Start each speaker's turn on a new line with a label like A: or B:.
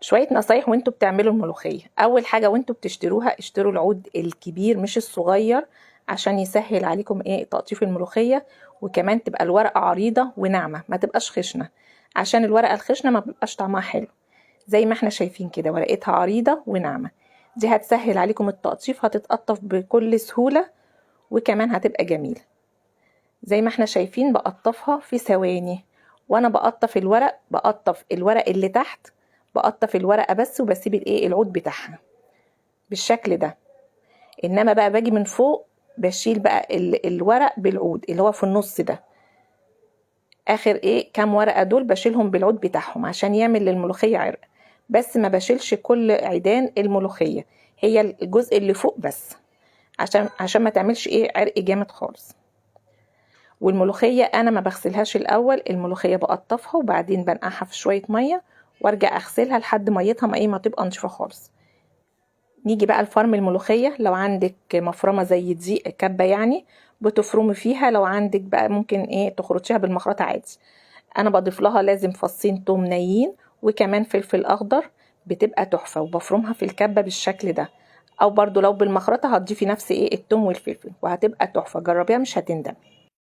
A: شوية نصايح وانتوا بتعملوا الملوخية. اول حاجة وانتوا بتشتروها اشتروا العود الكبير مش الصغير، عشان يسهل عليكم تقطيف الملوخية، وكمان تبقى الورقة عريضة وناعمة ما تبقاش خشنة، عشان الورقة الخشنة ما بيبقاش طعمها حلو. زي ما احنا شايفين كده ورقتها عريضة وناعمة، دي هتسهل عليكم التقطيف، هتتقطف بكل سهولة وكمان هتبقى جميلة. زي ما احنا شايفين بقطفها في ثواني، وانا بقطف الورق، بقطف الورق اللي تحت، بقطف الورقة بس وبسيب العود بتاعها بالشكل ده. انما بقى باجي من فوق بشيل بقى الورق بالعود اللي هو في النص ده، اخر كام ورقة دول بشيلهم بالعود بتاعهم عشان يعمل للملوخية عرق، بس ما بشيلش كل عيدان الملوخية، هي الجزء اللي فوق بس، عشان ما تعملش عرق جامد خالص. والملوخية انا ما بغسلهاش الاول، الملوخية بقطفها وبعدين بنقعها في شوية مية وارجع اغسلها لحد ميتها ما تبقى نشفة خالص. نيجي بقى لفرم الملوخية. لو عندك مفرمة زي دي كبة بتفرمي فيها، لو عندك بقى ممكن تخرطيها بالمخرطة عادي. انا بضيف لها لازم فصين توم نيين وكمان فلفل اخضر، بتبقى تحفة، وبفرمها في الكبة بالشكل ده، او برضو لو بالمخرطة هتضيفي نفس التوم والفلفل وهتبقى تحفة. جربيها مش هتندمي.